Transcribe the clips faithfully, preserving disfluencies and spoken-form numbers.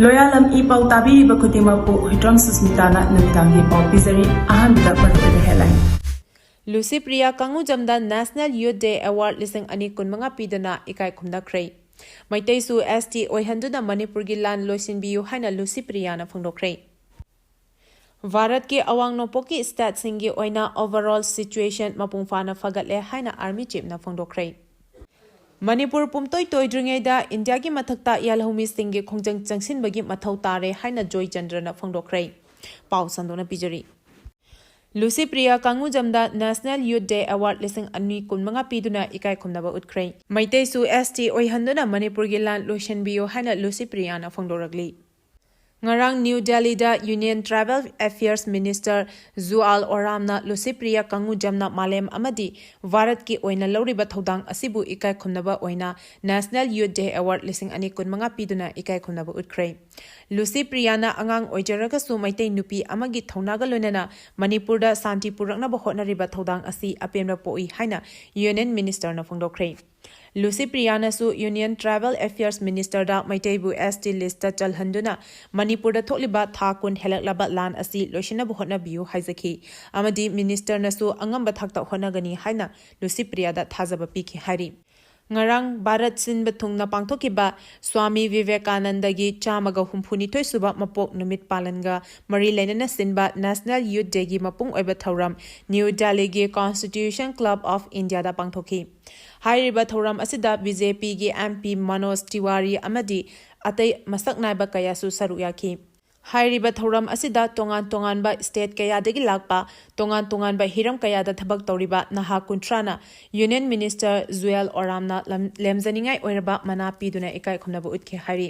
ꯂꯣꯌꯥꯂꯝ E ꯄꯥꯎ ꯇꯥꯕꯤꯔꯤꯕ ꯈꯨꯗꯤꯡꯃꯛꯄꯨ ꯍꯨꯏꯗ꯭ꯔꯣꯝ ꯁꯨꯁꯃꯤꯇꯥꯅ ꯅꯨꯃꯤꯗꯥꯡꯒꯤ ꯄꯥꯎ ꯄꯤꯖꯔꯤ꯫ ꯑꯍꯥꯟꯕꯗ ꯃꯔꯨꯑꯣꯏꯕ headline꯫ ꯂꯨꯁꯤꯄ꯭ꯔꯤꯌꯥ ꯀꯥꯡꯉꯨꯖꯝꯗ National Youth Day Award ꯂꯤꯁꯤꯡ ꯑꯅꯤ ꯀꯨꯟꯃꯉꯥ ꯄꯤꯗꯨꯅ ꯏꯀꯥꯏ ꯈꯨꯝꯅꯈ꯭ꯔꯦ꯫ ꯃꯩꯇꯩꯁꯨ S T ꯑꯣꯏꯍꯟꯗꯨꯅ ꯃꯅꯤꯄꯨꯔꯒꯤ ꯂꯥꯟ ꯂꯣꯏꯁꯤꯟꯕꯤꯌꯨ ꯍꯥꯏꯅ ꯂꯨꯁꯤꯄ꯭ꯔꯤꯌꯥꯅ ꯐꯣꯡꯗꯣꯛꯈ꯭ꯔꯦ꯫ ꯚꯥꯔꯠꯀꯤ ꯑꯋꯥꯡ ꯅꯣꯡꯄꯣꯛꯀꯤ stateꯁꯤꯡꯒꯤ ꯑꯣꯏꯅ overall situation ꯃꯄꯨꯡ ꯐꯥꯅ ꯐꯒꯠꯂꯦ ꯍꯥꯏꯅ Army Chiefꯅ ꯐꯣꯡꯗꯣꯛꯈ꯭ꯔꯦ꯫ ꯃꯅꯤꯄꯨꯔ ꯄꯨꯝꯇꯣꯏ ꯇꯣꯏꯗ꯭ꯔꯤꯉꯩꯗ ꯏꯟꯗꯤꯌꯥꯒꯤ ꯃꯊꯛꯇ ꯌꯥꯜꯍꯧꯃꯤꯁꯤꯡꯒꯤ ꯈꯣꯡꯖꯪ ꯆꯪꯁꯤꯟꯕꯒꯤ ꯃꯊꯧ ꯇꯥꯔꯦ ꯍꯥꯏꯅ ꯖꯣꯏꯆꯟꯗ꯭ꯔꯅ ꯐꯣꯡꯗꯣꯛꯈ꯭ꯔꯦ꯫ ꯄꯥꯎ ꯁꯟꯗꯣꯛꯅ ꯄꯤꯖꯔꯤ꯫ ꯂꯨꯁꯤꯄ꯭ꯔꯤꯌꯥ ꯀꯥꯡꯉꯨꯖꯝꯗ National Youth Day Award ꯂꯤꯁꯤꯡ ꯑꯅꯤ ꯀꯨꯟꯃꯉꯥ ꯄꯤꯗꯨꯅ ꯏꯀꯥꯏ ꯈꯨꯝꯅꯕ ꯎꯠꯈ꯭ꯔꯦ꯫ ꯃꯩꯇꯩꯁꯨ S T ꯑꯣꯏꯍꯟꯗꯨꯅ ꯃꯅꯤꯄꯨꯔꯒꯤ ꯂꯥꯟ ꯂꯣꯏꯁꯤꯟꯕꯤꯌꯨ ꯍꯥꯏꯅ ꯂꯨꯁꯤꯄ꯭ꯔꯤꯌꯥꯅ ꯐꯣꯡꯗꯣꯔꯛꯂꯤ꯫ ꯉꯔꯥꯡ ꯅ꯭ꯌꯨ ꯗꯦꯜꯂꯤꯗ Union Tribal Affairs Minister ꯖꯨꯑꯥꯜ ꯑꯣꯔꯥꯝꯅ ꯂꯨꯁꯤꯄ꯭ꯔꯤꯌꯥ ꯀꯥꯡꯉꯨꯖꯝꯅ ꯃꯥꯂꯦꯝ ꯑꯃꯗꯤ ꯚꯥꯔꯠꯀꯤ ꯑꯣꯏꯅ ꯂꯧꯔꯤꯕ ꯊꯧꯗꯥꯡ ꯑꯁꯤꯕꯨ ꯏꯀꯥꯏ ꯈꯨꯝꯅꯕ ꯑꯣꯏꯅ National Youth Day Award ꯂꯤꯁꯤꯡ ꯑꯅꯤ ꯀꯨꯟꯃꯉꯥ ꯄꯤꯗꯨꯅ ꯏꯀꯥꯏ ꯈꯨꯝꯅꯕ ꯎꯠꯈ꯭ꯔꯦ꯫ ꯂꯨꯁꯤꯄ꯭ꯔꯤꯌꯥꯅ ꯑꯉꯥꯡ ꯑꯣꯏꯖꯔꯒꯁꯨ ꯃꯩꯇꯩ ꯅꯨꯄꯤ ꯑꯃꯒꯤ ꯊꯧꯅꯥꯒ ꯂꯣꯏꯅꯅ ꯃꯅꯤꯄꯨꯔꯗ ꯁꯥꯟꯇꯤ ꯄꯨꯔꯛꯅꯕ ꯍꯣꯠꯅꯔꯤꯕ ꯊꯧꯗꯥꯡ ꯑꯁꯤ ꯑꯄꯦꯟꯕ ꯄꯣꯛꯏ ꯍꯥꯏꯅ Union Ministerꯅ ꯐꯣꯡꯗꯣꯛꯈ꯭ꯔꯦ꯫ ꯂꯨꯁꯤꯄ꯭ꯔꯤꯌꯥꯅꯁꯨ Union Tribal Affairs Ministerꯗ ꯃꯩꯇꯩꯕꯨ S T listꯇ ꯆꯜꯍꯟꯗꯨꯅ ꯃꯅꯤꯄꯨꯔꯗ ꯊꯣꯛꯂꯤꯕ ꯊꯥ ꯀꯨꯟ ꯍꯦꯜꯂꯛꯂꯕ ꯂꯥꯟ ꯑꯁꯤ ꯂꯣꯏꯁꯤꯟꯅꯕ ꯍꯣꯠꯅꯕꯤꯌꯨ ꯍꯥꯏꯖꯈꯤ ꯑꯃꯗꯤ Ministerꯅꯁꯨ ꯑꯉꯝꯕ ꯊꯥꯛꯇ ꯍꯣꯠꯅꯒꯅꯤ ꯍꯥꯏꯅ ꯂꯨꯁꯤꯄ꯭ꯔꯤꯌꯥꯗ ꯊꯥꯖꯕ ꯄꯤꯈꯤ ꯍꯥꯏꯔꯤ꯫ ꯉꯔꯥꯡ ꯚꯥꯔꯠ ꯁꯤꯟꯕ ꯊꯨꯡꯅ ꯄꯥꯡꯊꯣꯛꯈꯤꯕ ꯁ꯭ꯋꯥꯃꯤ ꯚꯤꯕꯦꯀꯥꯅꯟꯗꯒꯤ ꯆꯥꯝꯃꯒ ꯍꯨꯝꯐꯨꯅꯤꯊꯣꯏ ꯁꯨꯕ ꯃꯄꯣꯛ ꯅꯨꯃꯤꯠ ꯄꯥꯂꯟꯒ ꯃꯔꯤ ꯂꯩꯅꯅ ꯁꯤꯟꯕ National Youth Dayꯒꯤ ꯃꯄꯨꯡ ꯑꯣꯏꯕ ꯊꯧꯔꯝ ꯅ꯭ꯌꯨ ꯗꯦꯜꯂꯤꯒꯤ Constitution Club of Indiaꯗ ꯄꯥꯡꯊꯣꯛꯈꯤ꯫ ꯍꯥꯏꯔꯤꯕ ꯊꯧꯔꯝ ꯑꯁꯤꯗ BJPꯒꯤ MP ꯃꯅꯣꯖ ꯇꯤꯋꯥꯔꯤ ꯑꯃꯗꯤ ꯑꯇꯩ ꯃꯁꯛ ꯅꯥꯏꯕ ꯀꯌꯥꯁꯨ ꯁꯔꯨꯛ ꯌꯥꯈꯤ꯫ ꯍꯥꯏꯔꯤꯕ ꯊꯧꯔꯝ ꯑꯁꯤꯗ ꯇꯣꯉꯥꯟ ꯇꯣꯉꯥꯟꯕ state ꯀꯌꯥꯗꯒꯤ ꯂꯥꯛꯄ, ꯇꯣꯉꯥꯟ ꯇꯣꯉꯥꯟꯕ ꯍꯤꯔꯝ ꯀꯌꯥꯗ ꯊꯕꯛ ꯇꯧꯔꯤꯕ ꯅꯍꯥ ꯀꯨꯟꯊ꯭ꯔꯥꯅ Union Minister ꯖꯨꯑꯦꯜ ꯑꯣꯔꯥꯝꯅ ꯂꯝ-, ꯂꯦꯝꯖꯅꯤꯡꯉꯥꯏ ꯑꯣꯏꯔꯕ ꯃꯅꯥ ꯄꯤꯗꯨꯅ ꯏꯀꯥꯏ ꯈꯨꯝꯅꯕ ꯎꯠꯈꯤ ꯍꯥꯏꯔꯤ꯫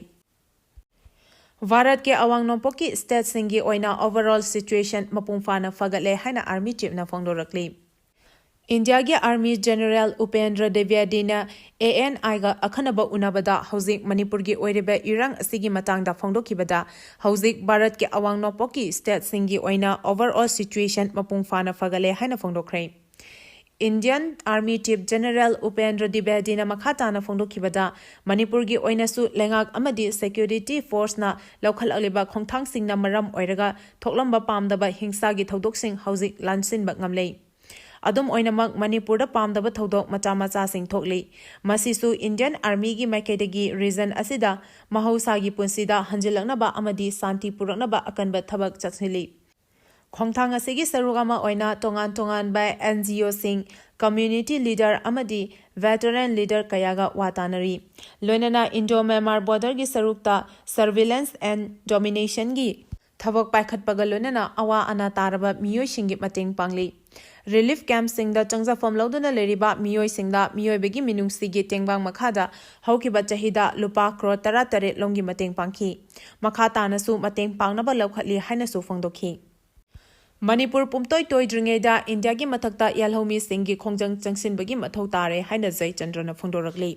ꯚꯥꯔꯠꯀꯤ ꯑꯋꯥꯡ ꯅꯣꯡꯄꯣꯛꯀꯤ stateꯁꯤꯡꯒꯤ ꯑꯣꯏꯅ overall situation ꯃꯄꯨꯡ ꯐꯥꯅ ꯐꯒꯠꯂꯦ ꯍꯥꯏꯅ Army Chiefꯅ ꯐꯣꯡꯗꯣꯔꯛꯂꯤ꯫ ꯏꯟꯗꯤꯌꯥꯒꯤ Army General ꯎꯄꯦꯟꯗ꯭ꯔ ꯗ꯭ꯋꯤꯕꯦꯗꯤꯅ ANIꯒ ꯑꯈꯟꯅꯕ ꯎꯅꯕꯗ ꯍꯧꯖꯤꯛ ꯃꯅꯤꯄꯨꯔꯒꯤ ꯑꯣꯏꯔꯤꯕ ꯏꯔꯥꯡ ꯑꯁꯤꯒꯤ ꯃꯇꯥꯡꯗ ꯐꯣꯡꯗꯣꯛꯈꯤꯕꯗ, ꯍꯧꯖꯤꯛ ꯚꯥꯔꯠꯀꯤ ꯑꯋꯥꯡ ꯅꯣꯡꯄꯣꯛꯀꯤ stateꯁꯤꯡꯒꯤ ꯑꯣꯏꯅ overall situation ꯃꯄꯨꯡ ꯐꯥꯅ ꯐꯒꯠꯂꯦ ꯍꯥꯏꯅ ꯐꯣꯡꯗꯣꯛꯈ꯭ꯔꯦ꯫ Indian Army Chief General Upendra Dwivedina ꯃꯈꯥ ꯇꯥꯅ ꯐꯣꯡꯗꯣꯛꯈꯤꯕꯗ, ꯃꯅꯤꯄꯨꯔꯒꯤ ꯑꯣꯏꯅꯁꯨ ꯂꯩꯉꯥꯛ ꯑꯃꯗꯤ security forceꯅ ꯂꯧꯈꯠꯂꯛꯂꯤꯕ ꯈꯣꯡꯊꯥꯡꯁꯤꯡꯅ ꯃꯔꯝ ꯑꯣꯏꯔꯒ ꯊꯣꯛꯂꯝꯕ ꯄꯥꯝꯗꯕ ꯍꯤꯡꯁꯥꯒꯤ ꯊꯧꯗꯣꯛꯁꯤꯡ ꯍꯧꯖꯤꯛ ꯂꯥꯟꯁꯤꯟꯕ ꯉꯝꯂꯦ꯫ ꯑꯗꯨꯝ ꯑꯣꯏꯅꯃꯛ, ꯃꯅꯤꯄꯨꯔꯗ ꯄꯥꯝꯗꯕ ꯊꯧꯗꯣꯛ ꯃꯆꯥ ꯃꯆꯥꯁꯤꯡ ꯊꯣꯛꯂꯤ꯫ ꯃꯁꯤꯁꯨ Indian Armyꯒꯤ ꯃꯥꯏꯀꯩꯗꯒꯤ region ꯑꯁꯤꯗ ꯃꯍꯧꯁꯥꯒꯤ ꯄꯨꯟꯁꯤꯗ ꯍꯟꯖꯤꯜꯂꯛꯅꯕ ꯑꯃꯗꯤ ꯁꯥꯟꯇꯤ ꯄꯨꯔꯛꯅꯕ ꯑꯀꯟꯕ ꯊꯕꯛ ꯆꯠꯁꯤꯜꯂꯤ꯫ ꯈꯣꯡꯊꯥꯡ ꯑꯁꯤꯒꯤ ꯁꯔꯨꯛ ꯑꯃ ꯑꯣꯏꯅ ꯇꯣꯉꯥꯟ ꯇꯣꯉꯥꯟꯕ NGOꯁꯤꯡ, community leader ꯑꯃꯗꯤ veteran leader ꯀꯌꯥꯒ ꯋꯥ ꯇꯥꯅꯔꯤ꯫ ꯂꯣꯏꯅꯅ Indo-Myanmar borderꯒꯤ ꯁꯔꯨꯛꯇ surveillance and dominationꯒꯤ ꯊꯕꯛ ꯄꯥꯏꯈꯠꯄꯒ ꯂꯣꯏꯅꯅ ꯑꯋꯥ ꯑꯅꯥ ꯇꯥꯔꯕ ꯃꯤꯑꯣꯏꯁꯤꯡꯒꯤ ꯃꯇꯦꯡ ꯄꯥꯡꯂꯤ꯫ Relief campꯁꯤꯡꯗ ꯆꯪꯖꯐꯝ ꯂꯧꯗꯨꯅ ꯂꯩꯔꯤꯕ ꯃꯤꯑꯣꯏꯁꯤꯡꯗ ꯃꯤꯑꯣꯏꯕꯒꯤ ꯃꯤꯅꯨꯡꯁꯤꯒꯤ ꯇꯦꯡꯕꯥꯡ ꯃꯈꯥꯗ ꯍꯧꯈꯤꯕ ꯆꯍꯤꯗ ꯂꯨꯄꯥ ꯀ꯭ꯔꯣꯔ ꯇꯔꯥꯇꯔꯦꯠ ꯂꯣꯝꯒꯤ ꯃꯇꯦꯡ ꯄꯥꯡꯈꯤ꯫ ꯃꯈꯥ ꯇꯥꯅꯁꯨ ꯃꯇꯦꯡ ꯄꯥꯡꯅꯕ ꯂꯧꯈꯠꯂꯤ ꯍꯥꯏꯅꯁꯨ ꯐꯣꯡꯗꯣꯛꯈꯤ꯫ ꯃꯅꯤꯄꯨꯔ ꯄꯨꯝꯇꯣꯏ ꯇꯣꯏꯗ꯭ꯔꯤꯉꯩꯗ ꯏꯟꯗꯤꯌꯥꯒꯤ ꯃꯊꯛꯇ ꯌꯥꯜꯍꯧꯃꯤꯁꯤꯡꯒꯤ ꯈꯣꯡꯖꯪ ꯆꯪꯁꯤꯟꯕꯒꯤ ꯃꯊꯧ ꯇꯥꯔꯦ ꯍꯥꯏꯅ ꯖꯌꯆꯟꯗ꯭ꯔꯅ ꯐꯣꯡꯗꯣꯔꯛꯂꯤ꯫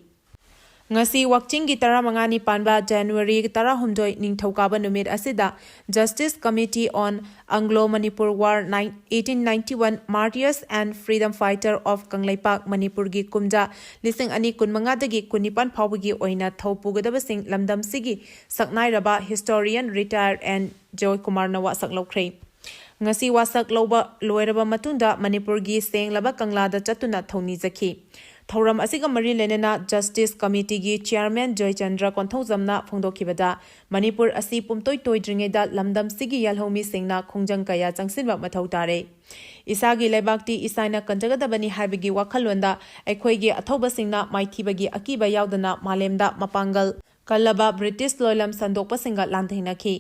ꯉꯁꯤ ꯋꯥꯛꯆꯤꯡꯒꯤ ꯇꯔꯥꯃꯉꯥꯅꯤ ꯄꯥꯟꯕ January ꯇꯔꯥꯍꯨꯝꯗꯣꯏ ꯅꯤꯡꯊꯧꯀꯥꯕ ꯅꯨꯃꯤꯠ ꯑꯁꯤꯗ Justice Committee on Anglo-Manipur War eighteen ninety-one Martyrs and Freedom Fighter of Kangleipak ꯃꯅꯤꯄꯨꯔꯒꯤ ꯀꯨꯝꯖꯥ ꯂꯤꯁꯤꯡ ꯑꯅꯤ ꯀꯨꯟꯃꯉꯥꯗꯒꯤ ꯀꯨꯟꯅꯤꯄꯥꯟ ꯐꯥꯎꯕꯒꯤ ꯑꯣꯏꯅ ꯊꯧ ꯄꯨꯒꯗꯕꯁꯤꯡ ꯂꯝꯗꯝꯁꯤꯒꯤ ꯁꯛꯅꯥꯏꯔꯕ historian retired N ꯖꯣꯏꯀꯨꯃꯥꯔꯅ ꯋꯥꯁꯛ ꯂꯧꯈ꯭ꯔꯦ꯫ ꯉꯁꯤ ꯋꯥꯁꯛ ꯂꯧꯕ ꯂꯣꯏꯔꯕ ꯃꯇꯨꯡꯗ ꯃꯅꯤꯄꯨꯔꯒꯤ ꯁꯦꯡꯂꯕ ꯀꯪꯂꯥꯗ ꯆꯠꯇꯨꯅ ꯊꯧꯅꯤꯖꯈꯤ꯫ ꯊꯧꯔꯝ ꯑꯁꯤꯒ ꯃꯔꯤ ꯂꯩꯅꯅ Justice Committeeꯒꯤ Chairman ꯖꯣꯏꯆꯟꯗ꯭ꯔ ꯀꯣꯟꯊꯧꯖꯝꯅ ꯐꯣꯡꯗꯣꯛꯈꯤꯕꯗ, ꯃꯅꯤꯄꯨꯔ ꯑꯁꯤ ꯄꯨꯝꯇꯣꯏ ꯇꯣꯏꯗ꯭ꯔꯤꯉꯩꯗ ꯂꯝꯗꯝꯁꯤꯒꯤ ꯌꯥꯜꯍꯧꯃꯤꯁꯤꯡꯅ ꯈꯣꯡꯖꯪ ꯀꯌꯥ ꯆꯪꯁꯤꯟꯕ ꯃꯊꯧ ꯇꯥꯔꯦ꯫ ꯏꯁꯥꯒꯤ ꯂꯩꯕꯥꯛꯇꯤ ꯏꯁꯥꯅ ꯀꯟꯖꯒꯗꯕꯅꯤ ꯍꯥꯏꯕꯒꯤ ꯋꯥꯈꯜꯂꯣꯟꯗ ꯑꯩꯈꯣꯏꯒꯤ ꯑꯊꯧꯕꯁꯤꯡꯅ ꯃꯥꯏꯊꯤꯕꯒꯤ ꯑꯀꯤꯕ ꯌꯥꯎꯗꯅ ꯃꯥꯂꯦꯝꯗ ꯃꯄꯥꯡꯒꯜ ꯀꯜꯂꯕ ꯕ꯭ꯔꯤꯇꯤꯁ ꯂꯣꯏꯂꯝ ꯁꯟꯗꯣꯛꯄꯁꯤꯡꯒ ꯂꯥꯟꯊꯦꯡꯅꯈꯤ꯫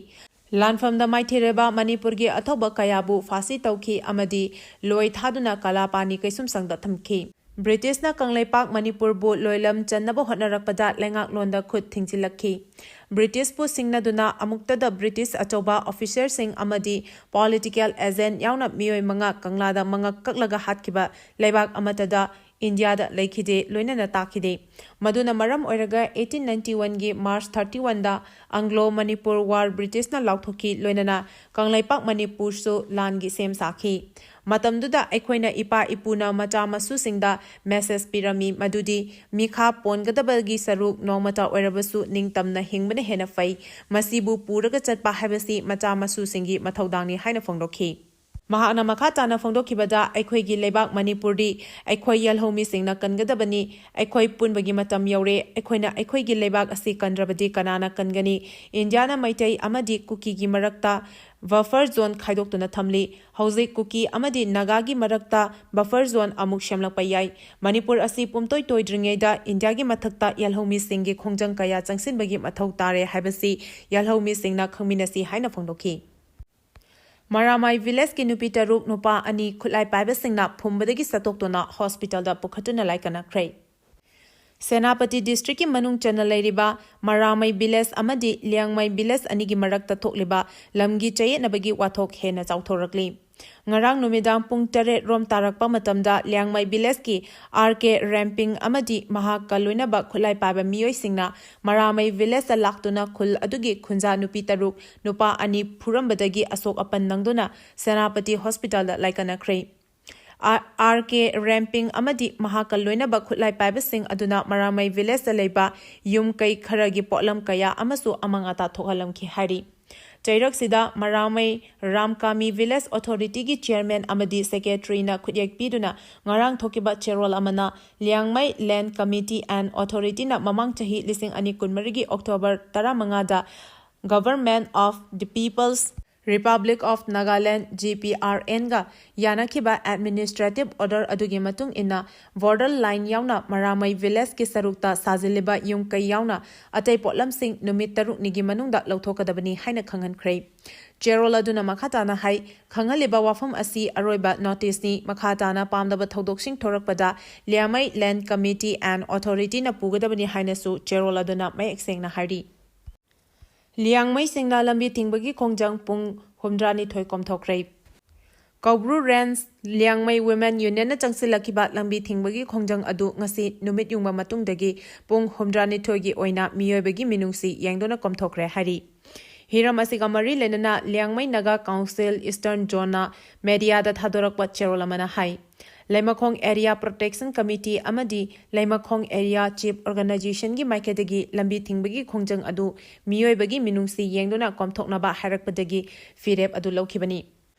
ꯂꯥꯟꯐꯝꯗ ꯃꯥꯏꯊꯤꯔꯕ ꯃꯅꯤꯄꯨꯔꯒꯤ ꯑꯊꯧꯕ ꯀꯌꯥꯕꯨ ꯐꯥꯁꯤ ꯇꯧꯈꯤ ꯑꯃꯗꯤ ꯂꯣꯏ ꯊꯥꯗꯨꯅ ꯀꯂꯥꯄꯥꯅꯤ ꯀꯩꯁꯨꯝꯁꯪꯗ ꯊꯝꯈꯤ꯫ ꯕ꯭ꯔꯤꯇꯤꯁꯅ ꯀꯪꯂꯩꯄꯥꯛ ꯃꯅꯤꯄꯨꯔꯕꯨ ꯂꯣꯏꯂꯝ ꯆꯟꯅꯕ ꯍꯣꯠꯅꯔꯛꯄꯗ ꯂꯩꯉꯥꯛꯂꯣꯟꯗ ꯈꯨꯠ ꯊꯤꯡꯖꯤꯜꯂꯛꯈꯤ꯫ ꯕ꯭ꯔꯤꯇꯤꯁꯄꯨ ꯁꯤꯡꯅꯗꯨꯅ ꯑꯃꯨꯛꯇꯗ ꯕ꯭ꯔꯤꯇꯤꯁ ꯑꯆꯧꯕ officerꯁꯤꯡ ꯑꯃꯗꯤ political agent ꯌꯥꯎꯅ ꯃꯤꯑꯣꯏ ꯃꯉꯥ ꯀꯪꯂꯥꯗ ꯃꯉꯛ ꯀꯛꯂꯒ ꯍꯥꯠꯈꯤꯕ ꯂꯩꯕꯥꯛ ꯑꯃꯠꯇꯗ ꯏꯟꯗꯤꯌꯥꯗ ꯂꯩꯈꯤꯗꯦ, ꯂꯣꯏꯅꯅ ꯇꯥꯈꯤꯗꯦ꯫ ꯃꯗꯨꯅ ꯃꯔꯝ ꯑꯣꯏꯔꯒ eighteen ninety one ꯒꯤ March thirty one ꯗ Anglo Manipur War British ꯅ ꯂꯥꯎꯊꯣꯛꯈꯤ, ꯂꯣꯏꯅꯅ ꯀꯪꯂꯩꯄꯥꯛ ꯃꯅꯤꯄꯨꯔꯁꯨ ꯂꯥꯟꯒꯤ ꯁꯦꯝ ꯁꯥꯈꯤ꯫ ꯃꯇꯝꯗꯨꯗ ꯑꯩꯈꯣꯏꯅ ꯏꯄꯥ ꯏꯄꯨꯅ ꯃꯆꯥ ꯃꯁꯨꯁꯤꯡꯗ message ꯄꯤꯔꯝꯃꯤ, ꯃꯗꯨꯗꯤ ꯃꯤꯈꯥ ꯄꯣꯟꯒꯗꯕꯒꯤ ꯁꯔꯨꯛ ꯅꯣꯡꯃꯇ ꯑꯣꯏꯔꯕꯁꯨ ꯅꯤꯡꯇꯝꯅ ꯍꯤꯡꯕꯅ ꯍꯦꯟꯅ ꯐꯩ꯫ ꯃꯁꯤꯕꯨ ꯄꯨꯔꯒ ꯆꯠꯄ ꯍꯥꯏꯕꯁꯤ ꯃꯆꯥ ꯃꯁꯨꯁꯤꯡꯒꯤ ꯃꯊꯧꯗꯥꯡꯅꯤ ꯍꯥꯏꯅ ꯐꯣꯡꯗꯣꯛꯈꯤ꯫ ꯃꯍꯥꯛꯅ ꯃꯈꯥ ꯇꯥꯅ ꯐꯣꯡꯗꯣꯛꯈꯤꯕꯗ, ꯑꯩꯈꯣꯏꯒꯤ ꯂꯩꯕꯥꯛ ꯃꯅꯤꯄꯨꯔꯗꯤ ꯑꯩꯈꯣꯏ ꯌꯦꯜꯍꯧꯃꯤꯁꯤꯡꯅ ꯀꯟꯒꯗꯕꯅꯤ꯫ ꯑꯩꯈꯣꯏ ꯄꯨꯟꯕꯒꯤ ꯃꯇꯝ ꯌꯧꯔꯦ꯫ ꯑꯩꯈꯣꯏꯅ ꯑꯩꯈꯣꯏꯒꯤ ꯂꯩꯕꯥꯛ ꯑꯁꯤ ꯀꯟꯗ꯭ꯔꯕꯗꯤ ꯀꯅꯥꯅ ꯀꯟꯒꯅꯤ? ꯏꯟꯗꯤꯌꯥꯅ ꯃꯩꯇꯩ ꯑꯃꯗꯤ ꯀꯨꯀꯤꯒꯤ ꯃꯔꯛꯇ buffer zone ꯈꯥꯏꯗꯣꯛꯇꯨꯅ ꯊꯝꯂꯤ꯫ ꯍꯧꯖꯤꯛ ꯀꯨꯀꯤ ꯑꯃꯗꯤ ꯅꯥꯒꯥꯒꯤ ꯃꯔꯛꯇ buffer zone ꯑꯃꯨꯛ ꯁꯦꯝꯂꯛꯄ ꯌꯥꯏ꯫ ꯃꯅꯤꯄꯨꯔ ꯑꯁꯤ ꯄꯨꯝꯇꯣꯏ ꯇꯣꯏꯗ꯭ꯔꯤꯉꯩꯗ ꯏꯟꯗꯤꯌꯥꯒꯤ ꯃꯊꯛꯇ ꯌꯦꯜꯍꯧꯃꯤꯁꯤꯡꯒꯤ ꯈꯣꯡꯖꯪ ꯀꯌꯥ ꯆꯪꯁꯤꯟꯕꯒꯤ ꯃꯊꯧ ꯇꯥꯔꯦ ꯍꯥꯏꯕꯁꯤ ꯌꯦꯜꯍꯧꯃꯤꯁꯤꯡꯅ ꯈꯪꯃꯤꯟꯅꯁꯤ ꯍꯥꯏꯅ ꯐꯣꯡꯗꯣꯛꯈꯤ꯫ ꯃꯔꯥꯃꯥꯏ village ꯀꯤ ꯅꯨꯄꯤ ꯇꯔꯨꯛ, ꯅꯨꯄꯥ ꯑꯅꯤ ꯈꯨꯠꯂꯥꯏ ꯄꯥꯏꯕꯁꯤꯡꯅ ꯐꯨꯝꯕꯗꯒꯤ ꯁꯠꯇꯣꯛꯇꯨꯅ hospital ꯗ ꯄꯨꯈꯠꯇꯨꯅ ꯂꯥꯏꯀꯠꯅꯈ꯭ꯔꯦ꯫ ꯁꯦꯅꯥꯄꯇꯤ district ꯀꯤ ꯃꯅꯨꯡ ꯆꯟꯅ ꯂꯩꯔꯤꯕ ꯃꯔꯥꯃꯩ village ꯑꯃꯗꯤ ꯂꯤꯌꯥꯡꯃꯩ village ꯑꯅꯤꯒꯤ ꯃꯔꯛꯇ ꯊꯣꯛꯂꯤꯕ ꯂꯝꯒꯤ ꯆꯌꯦꯠꯅꯕꯒꯤ ꯋꯥꯊꯣꯛ ꯍꯦꯟꯅ ꯆꯥꯎꯊꯣꯔꯛꯂꯤ꯫ ꯉꯔꯥꯡ ꯅꯨꯃꯤꯗꯥꯡ ꯄꯨꯡ ꯇꯔꯦꯠ ꯔꯣꯝ ꯇꯥꯔꯛꯄ ꯃꯇꯝꯗ ꯂꯤꯌꯥꯡꯃꯩ village ꯀꯤ R K ꯔꯦꯝꯄꯤꯡ ꯑꯃꯗꯤ ꯃꯍꯥꯛꯀ ꯂꯣꯏꯅꯕ ꯈꯨꯠꯂꯥꯏ ꯄꯥꯏꯕ ꯃꯤꯑꯣꯏꯁꯤꯡꯅ ꯃꯔꯥꯃꯩ village ꯇ ꯂꯥꯛꯇꯨꯅ ꯈꯨꯜ ꯑꯗꯨꯒꯤ ꯈꯨꯟꯖꯥ ꯅꯨꯄꯤ ꯇꯔꯨꯛ, ꯅꯨꯄꯥ ꯑꯅꯤ ꯐꯨꯔꯝꯕꯗꯒꯤ ꯑꯁꯣꯛ ꯑꯄꯟ ꯅꯪꯗꯨꯅ ꯁꯦꯅꯥꯄꯇꯤ hospital ꯗ ꯂꯥꯏꯀꯠꯅꯈ꯭ꯔꯦ꯫ ꯑꯥ-, R K ꯔꯦꯝꯄꯤꯡ ꯑꯃꯗꯤ ꯃꯍꯥꯛꯀ ꯂꯣꯏꯅꯕ ꯈꯨꯠꯂꯥꯏ ꯄꯥꯏꯕꯁꯤꯡ ꯑꯗꯨꯅ ꯃꯔꯥꯃꯩ village ꯇ ꯂꯩꯕ ꯌꯨꯝ ꯀꯩ ꯈꯔꯒꯤ ꯄꯣꯠꯂꯝ ꯀꯌꯥ ꯑꯃꯁꯨ ꯑꯃꯥꯡ ꯑꯇꯥ ꯊꯣꯛꯍꯜꯂꯝꯈꯤ ꯍꯥꯏꯔꯤ꯫ ꯆꯩꯔꯛꯁꯤꯗ ꯃꯔꯥꯃꯩ ꯔꯥꯝꯀꯥꯃꯤ village authority ꯒꯤ chairman ꯑꯃꯗꯤ secretary ꯅ ꯈꯨꯠꯌꯦꯛ ꯄꯤꯗꯨꯅ ꯉꯔꯥꯡ ꯊꯣꯛꯈꯤꯕ ꯆꯦꯔꯣꯜ ꯑꯃꯅ Liangmai Land Committee and Authority ꯅ ꯃꯃꯥꯡ ꯆꯍꯤ ꯂꯤꯁꯤꯡ ꯑꯅꯤ ꯀꯨꯟꯃꯔꯤꯒꯤ October ꯇꯔꯥꯃꯉꯥꯗ Government of the People's Republic of Nagaland, G P R N ꯒ ꯌꯥꯅꯈꯤꯕ administrative order ꯑꯗꯨꯒꯤ ꯃꯇꯨꯡ ꯏꯟꯅ border line ꯌꯥꯎꯅ ꯃꯔꯥꯃꯩ village ꯀꯤ ꯁꯔꯨꯛꯇ ꯁꯥꯖꯤꯜꯂꯤꯕ ꯌꯨꯝ ꯀꯩ ꯌꯥꯎꯅ ꯑꯇꯩ ꯄꯣꯠꯂꯝꯁꯤꯡ ꯅꯨꯃꯤꯠ ꯇꯔꯨꯛꯅꯤꯒꯤ ꯃꯅꯨꯡꯗ ꯂꯧꯊꯣꯛꯀꯗꯕꯅꯤ ꯍꯥꯏꯅ ꯈꯪꯍꯟꯈ꯭ꯔꯦ꯫ ꯆꯦꯔꯣꯜ ꯑꯗꯨꯅ ꯃꯈꯥ ꯇꯥꯅ ꯍꯥꯏ, ꯈꯪꯍꯜꯂꯤꯕ ꯋꯥꯐꯝ ꯑꯁꯤ ꯑꯔꯣꯏꯕ notice ꯅꯤ꯫ ꯃꯈꯥ ꯇꯥꯅ ꯄꯥꯝꯗꯕ ꯊꯧꯗꯣꯛꯁꯤꯡ ꯊꯣꯔꯛꯄꯗ ꯂꯤꯌꯥꯃꯩ Land Committee and Authority ꯅ ꯄꯨꯒꯗꯕꯅꯤ ꯍꯥꯏꯅꯁꯨ ꯆꯦꯔꯣꯜ ꯑꯗꯨꯅ ꯃꯌꯦꯛ ꯁꯦꯡꯅ ꯍꯥꯏꯔꯤ꯫ ꯂꯤꯌꯥꯡꯃꯩꯁꯤꯡꯅ ꯂꯝꯕꯤ ꯊꯤꯡꯕꯒꯤ ꯈꯣꯡꯖꯪ ꯄꯨꯡ ꯍꯨꯝꯗ꯭ꯔꯥꯅꯤꯊꯣꯏ ꯀꯣꯝꯊꯣꯛꯈ꯭ꯔꯦ꯫ ꯀꯧꯕ꯭ꯔꯨ ꯔꯦꯟꯖ ꯂꯤꯌꯥꯡꯃꯩ ꯋꯨꯃꯦꯟ ꯌꯨꯅꯤꯌꯟꯅ ꯆꯪꯁꯤꯜꯂꯛꯈꯤꯕ ꯂꯝꯕꯤ ꯊꯤꯡꯕꯒꯤ ꯈꯣꯡꯖꯪ ꯑꯗꯨ ꯉꯁꯤ ꯅꯨꯃꯤꯠ ꯌꯨꯡꯕ ꯃꯇꯨꯡꯗꯒꯤ ꯄꯨꯡ ꯍꯨꯝꯗ꯭ꯔꯥꯅꯤꯊꯣꯏꯒꯤ ꯑꯣꯏꯅ ꯃꯤꯑꯣꯏꯕꯒꯤ ꯃꯤꯅꯨꯡꯁꯤ ꯌꯦꯡꯗꯨꯅ ꯀꯣꯝꯊꯣꯛꯈ꯭ꯔꯦ ꯍꯥꯏꯔꯤ꯫ ꯍꯤꯔꯝ ꯑꯁꯤꯒ ꯃꯔꯤ ꯂꯩꯅꯅ ꯂꯤꯌꯥꯡꯃꯩ ꯅꯥꯒꯥ ꯀꯥꯎꯟꯁꯤꯜ ꯏꯁꯇꯔꯟ ꯖꯣꯟꯅ ꯃꯦꯗꯤꯌꯥꯗ ꯊꯥꯗꯣꯔꯛꯄ ꯆꯦꯔꯣꯜ ꯑꯃꯅ ꯍꯥꯏ, ꯂꯩꯃꯈꯣꯡ ꯑꯦꯔꯤꯌꯥ ꯄ꯭ꯔꯣꯇꯦꯛꯁꯟ ꯀꯃꯤꯇꯤ ꯑꯃꯗꯤ ꯂꯩꯃꯈꯣꯡ ꯑꯦꯔꯤꯌꯥ ꯆꯤꯐ ꯑꯣꯔꯒꯅꯥꯏꯖꯦꯁꯟꯒꯤ ꯃꯥꯏꯀꯩꯗꯒꯤ ꯂꯝꯕꯤ ꯊꯤꯡꯕꯒꯤ ꯈꯣꯡꯖꯪ ꯑꯗꯨ ꯃꯤꯑꯣꯏꯕꯒꯤ ꯃꯤꯅꯨꯡꯁꯤ ꯌꯦꯡꯗꯨꯅ ꯀꯣꯝꯊꯣꯛꯅꯕ ꯍꯥꯏꯔꯛꯄꯗꯒꯤ ꯐꯤꯔꯦꯞ ꯑꯗꯨ ꯂꯧꯈꯤꯕꯅꯤ꯫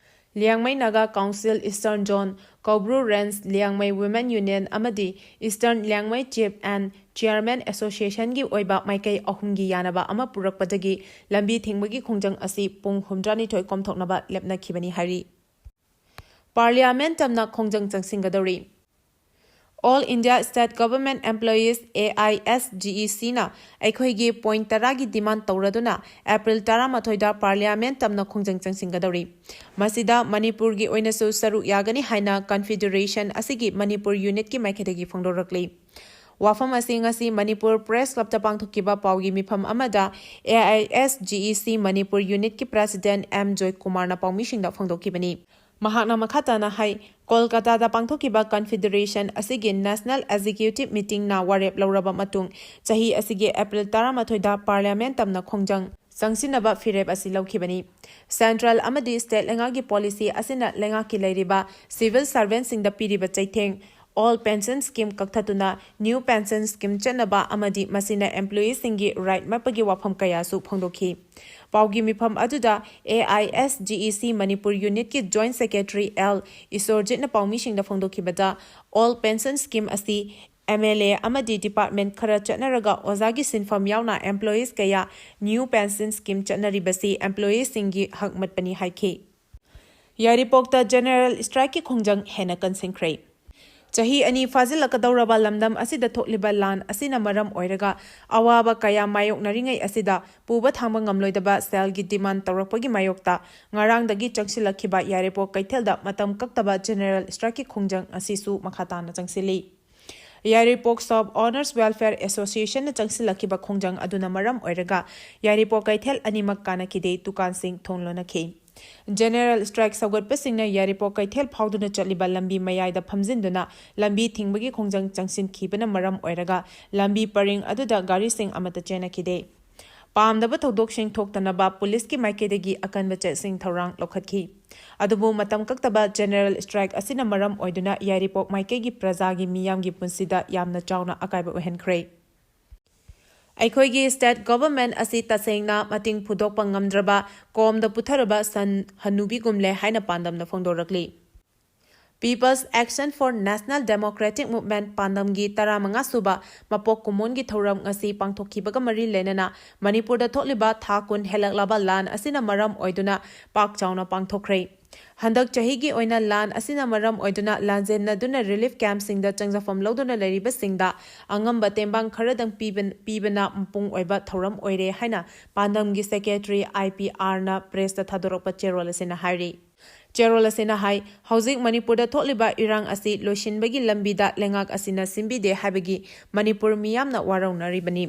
Liangmai Naga council eastern zone, Koubru range Liangmai women union ꯑꯃꯗꯤ eastern Liangmai chief and chairman ꯑꯦꯁꯣꯁꯤꯌꯦꯁꯟꯒꯤ ꯑꯣꯏꯕ ꯃꯥꯏꯀꯩ ꯑꯍꯨꯝꯒꯤ ꯌꯥꯅꯕ ꯑꯃ ꯄꯨꯔꯛꯄꯗꯒꯤ ꯂꯝꯕꯤ ꯊꯤꯡꯕꯒꯤ ꯈꯣꯡꯖꯪ ꯑꯁꯤ ꯄꯨꯡ ꯍꯨꯝꯗ꯭ꯔꯥꯅꯤꯊꯣꯏ ꯀꯣꯝꯊꯣꯛꯅꯕ ꯂꯦꯞꯅꯈꯤꯕꯅꯤ ꯍꯥꯏꯔꯤ꯫ ꯄꯥꯔꯂꯤꯌꯥꯃꯦꯟ ꯇꯝꯅ ꯈꯣꯡꯖꯪ ꯆꯪꯁꯤꯟꯒꯗꯧꯔꯤ꯫ All India State Government Employees, AISGEC ꯅ ꯑꯩꯈꯣꯏꯒꯤ ꯄꯣꯏꯟꯠ ꯇꯔꯥꯒꯤ ꯗꯤꯃꯥꯟ ꯇꯧꯔꯗꯨꯅ ꯑꯦꯄ꯭ꯔꯤꯜ ꯇꯔꯥꯃꯥꯊꯣꯏꯗ ꯄꯥꯔꯂꯤꯌꯥꯃꯦꯟ ꯇꯝꯅ ꯈꯣꯡꯖꯪ ꯆꯪꯁꯤꯟꯒꯗꯧꯔꯤ꯫ ꯃꯁꯤꯗ ꯃꯅꯤꯄꯨꯔꯒꯤ ꯑꯣꯏꯅꯁꯨ ꯁꯔꯨꯛ ꯌꯥꯒꯅꯤ ꯍꯥꯏꯅ ꯀꯟꯐꯤꯗꯔꯦꯁꯟ ꯑꯁꯤꯒꯤ ꯃꯅꯤꯄꯨꯔ ꯌꯨꯅꯤꯠꯀꯤ ꯃꯥꯏꯀꯩꯗꯒꯤ ꯐꯣꯡꯗꯣꯔꯛꯂꯤ꯫ ꯋꯥꯐꯝ ꯑꯁꯤ ꯉꯁꯤ ꯃꯅꯤꯄꯨꯔ ꯄ꯭ꯔꯦꯁ ꯀ꯭ꯂꯕꯇ ꯄꯥꯡꯊꯣꯛꯈꯤꯕ ꯄꯥꯎꯒꯤ ꯃꯤꯐꯝ ꯑꯃꯗ AISGEC ꯃꯅꯤꯄꯨꯔ ꯌꯨꯅꯤꯠꯀꯤ ꯄ꯭ꯔꯦꯁꯤꯗꯦꯟꯠ ꯑꯦꯝ ꯖꯣꯏꯀꯨꯃꯥꯔꯅ ꯄꯥꯎꯃꯤꯁꯤꯡꯗ ꯐꯣꯡꯗꯣꯛꯈꯤꯕꯅꯤ꯫ ꯃꯍꯥꯛꯅ ꯃꯈꯥ ꯇꯥꯅ ꯍꯥꯏ, ꯀꯣꯜꯀꯥꯇꯥꯗ ꯄꯥꯡꯊꯣꯛꯈꯤꯕ ꯀꯟꯐꯤꯗꯔꯦꯁꯟ ꯑꯁꯤꯒꯤ ꯅꯦꯁꯅꯦꯜ ꯑꯦꯛꯖꯤꯀ꯭ꯌꯨꯇꯤꯚ ꯃꯤꯇꯤꯡꯅ ꯋꯥꯔꯦꯞ ꯂꯧꯔꯕ ꯃꯇꯨꯡ, ꯆꯍꯤ ꯑꯁꯤꯒꯤ ꯑꯦꯄ꯭ꯔꯤꯜ ꯇꯔꯥꯃꯥꯊꯣꯏꯗ ꯄꯥꯔꯂꯤꯌꯥꯃꯦꯟ ꯇꯝꯅ ꯈꯣꯡꯖꯪ ꯆꯪꯁꯤꯟꯅꯕ ꯐꯤꯔꯦꯞ ꯑꯁꯤ ꯂꯧꯈꯤꯕꯅꯤ꯫ ꯁꯦꯟꯇ꯭ꯔꯦꯜ ꯑꯃꯗꯤ ꯁ꯭ꯇꯦꯠ ꯂꯩꯉꯥꯛꯀꯤ ꯄꯣꯂꯤꯁꯤ ꯑꯁꯤꯅ ꯂꯩꯉꯥꯛꯀꯤ ꯂꯩꯔꯤꯕ ꯁꯤꯚꯤꯜ ꯁꯔꯚꯦꯟꯠꯁꯤꯡꯗ ꯄꯤꯔꯤꯕ ꯆꯩꯊꯦꯡ, ꯑꯣꯜ ꯄꯦꯟꯁꯟ ꯁ꯭ꯀꯤꯝ ꯀꯛꯊꯠꯇꯨꯅ ꯅ꯭ꯌꯨ ꯄꯦꯟꯁꯟ ꯁ꯭ꯀꯤꯝ ꯆꯠꯅꯕ ꯑꯃꯗꯤ ꯃꯁꯤꯅ ꯑꯦꯝꯄ꯭ꯂꯣꯌꯤꯁꯤꯡꯒꯤ ꯔꯥꯏꯠ ꯃꯠꯄꯒꯤ ꯋꯥꯐꯝ ꯀꯌꯥꯁꯨ ꯐꯣꯡꯗꯣꯛꯈꯤ꯫ ꯄꯥꯎꯒꯤ ꯃꯤꯐꯝ ꯑꯗꯨꯗ AISGEC ꯃꯅꯤꯄꯨꯔ ꯌꯨꯅꯤꯠꯀꯤ ꯖꯣꯏꯟꯠ ꯁꯦꯀ꯭ꯔꯦꯇꯔꯤ ꯑꯦꯜ ꯏꯁꯣꯔꯖꯤꯠꯅ ꯄꯥꯎꯃꯤꯁꯤꯡꯗ ꯐꯣꯡꯗꯣꯛꯈꯤꯕꯗ, ꯑꯣꯜ ꯄꯦꯟꯁꯟ ꯁ꯭ꯀꯤꯝ ꯑꯁꯤ MLA ꯑꯃꯗꯤ ꯗꯤꯄꯥꯔꯠꯃꯦꯟꯠ ꯈꯔ ꯆꯠꯅꯔꯒ ꯑꯣꯖꯥꯒꯤ ꯁꯤꯟꯐꯝ ꯌꯥꯎꯅ ꯑꯦꯝꯄ꯭ꯂꯣꯌꯤꯁ ꯀꯌꯥ ꯅ꯭ꯌꯨ ꯄꯦꯟꯁꯟ ꯁ꯭ꯀꯤꯝ ꯆꯠꯅꯔꯤꯕꯁꯤ ꯑꯦꯝꯄ꯭ꯂꯣꯌꯤꯁꯤꯡꯒꯤ ꯍꯛ ꯃꯠꯄꯅꯤ ꯍꯥꯏꯈꯤ꯫ ꯌꯥꯏꯔꯤꯄꯣꯛꯇ ꯖꯦꯅꯔꯦꯜ ꯁ꯭ꯇ꯭ꯔꯥꯏꯛꯀꯤ ꯈꯣꯡꯖꯪ ꯍꯦꯟꯅ ꯀꯟꯁꯤꯟꯈ꯭ꯔꯦ꯫ ꯆꯍꯤ ꯑꯅꯤ ꯐꯥꯖꯤꯜꯂꯛꯀꯗꯧꯔꯕ ꯂꯝꯗꯝ ꯑꯁꯤꯗ ꯊꯣꯛꯂꯤꯕ ꯂꯥꯟ ꯑꯁꯤꯅ ꯃꯔꯝ ꯑꯣꯏꯔꯒ ꯑꯋꯥꯕ ꯀꯌꯥ ꯃꯥꯌꯣꯛꯅꯔꯤꯉꯩ ꯑꯁꯤꯗ ꯄꯨꯕ ꯊꯥꯡꯕ ꯉꯝꯂꯣꯏꯗꯕ ꯁꯦꯜꯒꯤ ꯗꯤꯃꯥꯟ ꯇꯧꯔꯛꯄꯒꯤ ꯃꯥꯌꯣꯛꯇ ꯉꯔꯥꯡꯗꯒꯤ ꯆꯪꯁꯤꯜꯂꯛꯈꯤꯕ ꯌꯥꯏꯔꯤꯄꯣꯛ ꯀꯩꯊꯦꯜꯗ ꯃꯇꯝ ꯀꯛꯇꯕ ꯖꯦꯅꯔꯦꯜ ꯁ꯭ꯇ꯭ꯔꯥꯏꯛꯀꯤ ꯈꯣꯡꯖꯪ ꯑꯁꯤꯁꯨ ꯃꯈꯥ ꯇꯥꯅ ꯆꯪꯁꯤꯜꯂꯤ꯫ ꯌꯥꯏꯔꯤꯄꯣꯛ ꯁꯣꯞ ꯑꯣꯅꯔꯁ ꯋꯦꯜꯐꯤꯌꯔ ꯑꯦꯁꯣꯁꯤꯌꯦꯁꯟꯅ ꯆꯪꯁꯤꯜꯂꯛꯈꯤꯕ ꯈꯣꯡꯖꯪ ꯑꯗꯨꯅ ꯃꯔꯝ ꯑꯣꯏꯔꯒ ꯌꯥꯏꯔꯤꯄꯣꯛ ꯀꯩꯊꯦꯜ ꯑꯅꯤꯃꯛ ꯀꯥꯅꯈꯤꯗꯦ, ꯗꯨꯀꯥꯟꯁꯤꯡ ꯊꯣꯡ ꯂꯣꯟꯅꯈꯤ꯫ General strike ꯁꯧꯒꯠꯄꯁꯤꯡꯅ ꯌꯥꯏꯔꯤꯄꯣꯛ ꯀꯩꯊꯦꯜ ꯐꯥꯎꯗꯨꯅ ꯆꯠꯂꯤꯕ ꯂꯝꯕꯤ ꯃꯌꯥꯏꯗ ꯐꯝꯖꯤꯟꯗꯨꯅ ꯂꯝꯕꯤ ꯊꯤꯡꯕꯒꯤ ꯈꯣꯡꯖꯪ ꯆꯪꯁꯤꯟꯈꯤꯕꯅ ꯃꯔꯝ ꯑꯣꯏꯔꯒ ꯂꯝꯕꯤ ꯄꯔꯤꯡ ꯑꯗꯨꯗ ꯒꯥꯔꯤꯁꯤꯡ ꯑꯃꯠꯇ ꯆꯦꯟꯅꯈꯤꯗꯦ꯫ ꯄꯥꯝꯗꯕ ꯊꯧꯗꯣꯛꯁꯤꯡ ꯊꯣꯛꯇꯅꯕ ꯄꯨꯂꯤꯁꯀꯤ ꯃꯥꯏꯀꯩꯗꯒꯤ ꯑꯀꯟꯕ ꯆꯦꯛꯁꯤꯟ ꯊꯧꯔꯥꯡ ꯂꯧꯈꯠꯈꯤ꯫ ꯑꯗꯨꯕꯨ ꯃꯇꯝ ꯀꯛꯇꯕ general strike ꯑꯁꯤꯅ ꯃꯔꯝ ꯑꯣꯏꯗꯨꯅ ꯌꯥꯏꯔꯤꯄꯣꯛ ꯃꯥꯏꯀꯩꯒꯤ ꯄ꯭ꯔꯖꯥꯒꯤ ꯃꯤꯌꯥꯝꯒꯤ ꯄꯨꯟꯁꯤꯗ ꯌꯥꯝꯅ ꯆꯥꯎꯅ ꯑꯀꯥꯏꯕ ꯑꯣꯏꯍꯟꯈ꯭ꯔꯦ꯫ ꯑꯩꯈꯣꯏꯒꯤ state government ꯑꯁꯤ ꯇꯁꯦꯡꯅ ꯃꯇꯤꯡ ꯐꯨꯗꯣꯛꯄ ꯉꯝꯗ꯭ꯔꯕ, ꯀꯣꯝꯗ ꯄꯨꯊꯔꯕ ꯁꯟ ꯍꯅꯨꯕꯤꯒꯨꯝꯂꯦ ꯍꯥꯏꯅ ꯄꯥꯟꯗꯝꯅ ꯐꯣꯡꯗꯣꯔꯛꯂꯤ꯫ People's Action for National Democratic Movement ꯄꯥꯟꯗꯝꯒꯤ ꯇꯔꯥꯃꯉꯥ ꯁꯨꯕ ꯃꯄꯣꯛ ꯀꯨꯝꯑꯣꯟꯒꯤ ꯊꯧꯔꯝ ꯉꯁꯤ ꯄꯥꯡꯊꯣꯛꯈꯤꯕꯒ ꯃꯔꯤ ꯂꯩꯅꯅ ꯃꯅꯤꯄꯨꯔꯗ ꯊꯣꯛꯂꯤꯕ ꯊꯥ ꯀꯨꯟ ꯍꯦꯜꯂꯛꯂꯕ ꯂꯥꯟ ꯑꯁꯤꯅ ꯃꯔꯝ ꯑꯣꯏꯗꯨꯅ ꯄꯥꯛ ꯆꯥꯎꯅ ꯄꯥꯡꯊꯣꯛꯈ꯭ꯔꯦ꯫ ꯍꯟꯗꯛ ꯆꯍꯤꯒꯤ ꯑꯣꯏꯅ ꯂꯥꯟ ꯑꯁꯤꯅ ꯃꯔꯝ ꯑꯣꯏꯗꯨꯅ ꯂꯥꯟꯖꯦꯟꯅꯗꯨꯅ relief campꯁꯤꯡꯗ ꯆꯪꯖꯐꯝ ꯂꯧꯗꯨꯅ ꯂꯩꯔꯤꯕꯁꯤꯡꯗ ꯑꯉꯝꯕ ꯇꯦꯡꯕꯥꯡ ꯈꯔꯗꯪ ꯄꯤꯕ-, ꯄꯤꯕꯅ ꯃꯄꯨꯡ ꯑꯣꯏꯕ ꯊꯧꯔꯝ ꯑꯣꯏꯔꯦ ꯍꯥꯏꯅ ꯄꯥꯟꯗꯝꯒꯤ secretary I P Rꯅ pressꯇ ꯊꯥꯗꯣꯔꯛꯄ ꯆꯦꯔꯣꯜ ꯑꯁꯤꯅ ꯍꯥꯏꯔꯤ꯫ ꯆꯦꯔꯣꯜ ꯑꯁꯤꯅ ꯍꯥꯏ, ꯍꯧꯖꯤꯛ ꯃꯅꯤꯄꯨꯔꯗ ꯊꯣꯛꯂꯤꯕ ꯏꯔꯥꯡ ꯑꯁꯤ ꯂꯣꯏꯁꯤꯟꯕꯒꯤ ꯂꯝꯕꯤꯗ ꯂꯩꯉꯥꯛ ꯑꯁꯤꯅ ꯁꯤꯟꯕꯤꯗꯦ ꯍꯥꯏꯕꯒꯤ ꯃꯅꯤꯄꯨꯔ ꯃꯤꯌꯥꯝꯅ ꯋꯥꯔꯧꯅꯔꯤꯕꯅꯤ꯫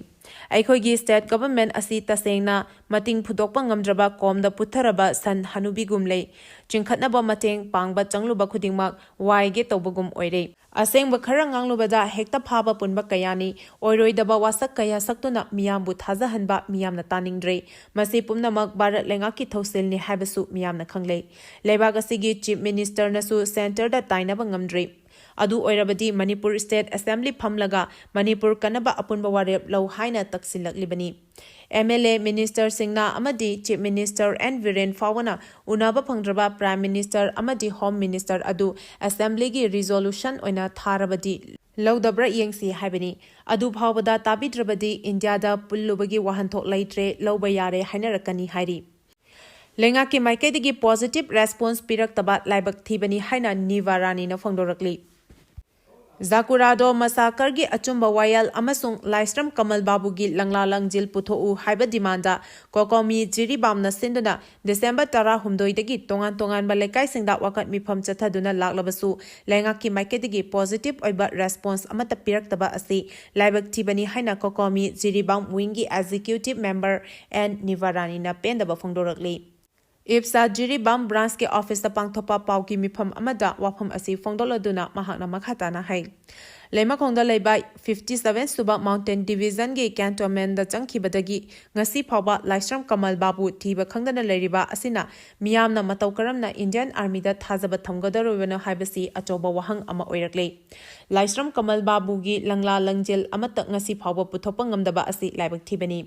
ꯑꯩꯈꯣꯏꯒꯤ state government ꯑꯁꯤ ꯇꯁꯦꯡꯅ ꯃꯇꯤꯡ ꯐꯨꯗꯣꯛꯄ ꯉꯝꯗ꯭ꯔꯕ ꯀꯣꯝꯗ ꯄꯨꯊꯔꯕ ꯁꯟ ꯍꯅꯨꯕꯤꯒꯨꯝ ꯂꯩ꯫ ꯆꯤꯡꯈꯠꯅꯕ ꯃꯇꯦꯡ ꯄꯥꯡꯕ ꯆꯪꯂꯨꯕ ꯈꯨꯗꯤꯡꯃꯛ ꯋꯥꯏꯒꯦ ꯇꯧꯕꯒꯨꯝ ꯑꯣꯏꯔꯦ꯫ ꯑꯁꯦꯡꯕ ꯈꯔ ꯉꯥꯡꯂꯨꯕꯗ ꯍꯦꯛꯇ ꯐꯥꯕ ꯄꯨꯟꯕ ꯀꯌꯥꯅꯤ꯫ ꯑꯣꯏꯔꯣꯏꯗꯕ ꯋꯥꯁꯛ ꯀꯌꯥ ꯁꯛꯇꯨꯅ ꯃꯤꯌꯥꯝꯕꯨ ꯊꯥꯖꯍꯟꯕ ꯃꯤꯌꯥꯝꯅ ꯇꯥꯅꯤꯡꯗ꯭ꯔꯦ꯫ ꯃꯁꯤ ꯄꯨꯝꯅꯃꯛ ꯚꯥꯔꯠ ꯂꯩꯉꯥꯛꯀꯤ ꯊꯧꯁꯤꯜꯅꯤ ꯍꯥꯏꯕꯁꯨ ꯃꯤꯌꯥꯝꯅ ꯈꯪꯂꯦ꯫ ꯂꯩꯕꯥꯛ ꯑꯁꯤꯒꯤ chief ministerꯅꯁꯨ centreꯗ ꯇꯥꯏꯅꯕ ꯉꯝꯗ꯭ꯔꯤ꯫ ꯑꯗꯨ ꯑꯣꯏꯔꯕꯗꯤ ꯃꯅꯤꯄꯨꯔ state assembly ꯐꯝꯂꯒ ꯃꯅꯤꯄꯨꯔ ꯀꯟꯅꯕ ꯑꯄꯨꯟꯕ ꯋꯥꯔꯦꯞ ꯂꯧ ꯍꯥꯏꯅ ꯇꯛꯁꯤꯜꯂꯛꯂꯤꯕꯅꯤ꯫ M L A ministerꯁꯤꯡꯅ ꯑꯃꯗꯤ chief minister N ꯕꯤꯔꯦꯟ ꯐꯥꯎꯕꯅ ꯎꯅꯕ ꯐꯪꯗ꯭ꯔꯕ prime minister ꯑꯃꯗꯤ home minister ꯑꯗꯨ assemblyꯒꯤ resolution ꯑꯣꯏꯅ ꯊꯥꯔꯕꯗꯤ ꯂꯧꯗꯕ꯭ꯔꯥ ꯌꯦꯡꯁꯤ ꯍꯥꯏꯕꯅꯤ꯫ ꯑꯗꯨ ꯐꯥꯎꯕꯗ ꯇꯥꯕꯤꯗ꯭ꯔꯕꯗꯤ ꯏꯟꯗꯤꯌꯥꯗ ꯄꯨꯜꯂꯨꯕꯒꯤ ꯋꯥꯍꯟꯊꯣꯛ ꯂꯩꯇ꯭ꯔꯦ, ꯂꯧꯕ ꯌꯥꯔꯦ ꯍꯥꯏꯅꯔꯛꯀꯅꯤ ꯍꯥꯏꯔꯤ꯫ ꯂꯩꯉꯥꯛꯀꯤ ꯃꯥꯏꯀꯩꯗꯒꯤ positive response ꯄꯤꯔꯛꯇꯕ ꯂꯥꯏꯕꯛ ꯊꯤꯕꯅꯤ ꯍꯥꯏꯅ ꯅꯤꯚꯥ ꯔꯥꯅꯤꯅ ꯐꯣꯡꯗꯣꯔꯛꯂꯤ꯫ ꯖꯥꯀꯨꯔꯥꯗꯣ ꯃꯁꯥꯀꯔꯒꯤ ꯑꯆꯨꯝꯕ ꯋꯥꯌꯦꯜ ꯑꯃꯁꯨꯡ ꯂꯥꯏꯁ꯭ꯔꯝ ꯀꯃꯜ ꯕꯥꯕꯨꯒꯤ ꯂꯪꯂꯥ ꯂꯪꯖꯤꯜ ꯄꯨꯊꯣꯛꯎ ꯍꯥꯏꯕ demandꯗ ꯀꯣꯀꯣꯃꯤ ꯖꯤꯔꯤꯕꯥꯝꯅ ꯁꯤꯟꯗꯨꯅ December ꯇꯔꯥꯍꯨꯝꯗꯣꯏꯗꯒꯤ ꯇꯣꯉꯥꯟ ꯇꯣꯉꯥꯟꯕ ꯂꯩꯀꯥꯏꯁꯤꯡꯗ ꯋꯥꯀꯠ ꯃꯤꯐꯝ ꯆꯠꯊꯗꯨꯅ ꯂꯥꯛꯂꯕꯁꯨ ꯂꯩꯉꯥꯛꯀꯤ ꯃꯥꯏꯀꯩꯗꯒꯤ positive ꯑꯣꯏꯕ response ꯑꯃꯠꯇ ꯄꯤꯔꯛꯇꯕ ꯑꯁꯤ ꯂꯥꯏꯕꯛ ꯊꯤꯕꯅꯤ ꯍꯥꯏꯅ ꯀꯣꯀꯣꯃꯤ ꯖꯤꯔꯤꯕꯥꯝ wingꯒꯤ executive member N ꯅꯤꯚꯥꯔꯥꯅꯤꯅ ꯄꯦꯟꯗꯕ ꯐꯣꯡꯗꯣꯔꯛꯂꯤ꯫ ꯏꯞꯁꯥ ꯖꯤꯔꯤꯕꯥꯝ ꯕ꯭ꯔꯥꯟꯁꯀꯤ ꯑꯣꯐꯤꯁꯇ ꯄꯥꯡꯊꯣꯛꯄ ꯄꯥꯎꯒꯤ ꯃꯤꯐꯝ ꯑꯃꯗ ꯋꯥꯐꯝ ꯑꯁꯤ ꯐꯣꯡꯗꯣꯛꯂꯗꯨꯅ ꯃꯍꯥꯛꯅ ꯃꯈꯥ ꯇꯥꯅ ꯍꯥꯏ꯫ ꯂꯩꯃꯈꯣꯡꯗ ꯂꯩꯕ fifty seven ꯁꯨꯕ Mountain Division ꯒꯤ cantonment ꯗ ꯆꯪꯈꯤꯕꯗꯒꯤ ꯉꯁꯤ ꯐꯥꯎꯕ ꯂꯥꯏꯁ꯭ꯔꯝ ꯀꯃꯜ ꯕꯥꯕꯨ ꯊꯤꯕ ꯈꯪꯗꯅ ꯂꯩꯔꯤꯕ ꯑꯁꯤꯅ ꯃꯤꯌꯥꯝꯅ ꯃꯇꯧ ꯀꯔꯝꯅ Indian Army ꯗ ꯊꯥꯖꯕ ꯊꯝꯒꯗꯧꯔꯤꯕꯅꯣ ꯍꯥꯏꯕꯁꯤ ꯑꯆꯧꯕ ꯋꯥꯍꯪ ꯑꯃ ꯑꯣꯏꯔꯛꯂꯦ꯫ ꯂꯥꯏꯁ꯭ꯔꯝ ꯀꯃꯜ ꯕꯥꯕꯨꯒꯤ ꯂꯪꯂꯥ ꯂꯪꯖꯦꯜ ꯑꯃꯠꯇ ꯉꯁꯤ ꯐꯥꯎꯕ ꯄꯨꯊꯣꯛꯄ ꯉꯝꯗꯕ ꯑꯁꯤ ꯂꯥꯏꯕꯛ ꯊꯤꯕꯅꯤ꯫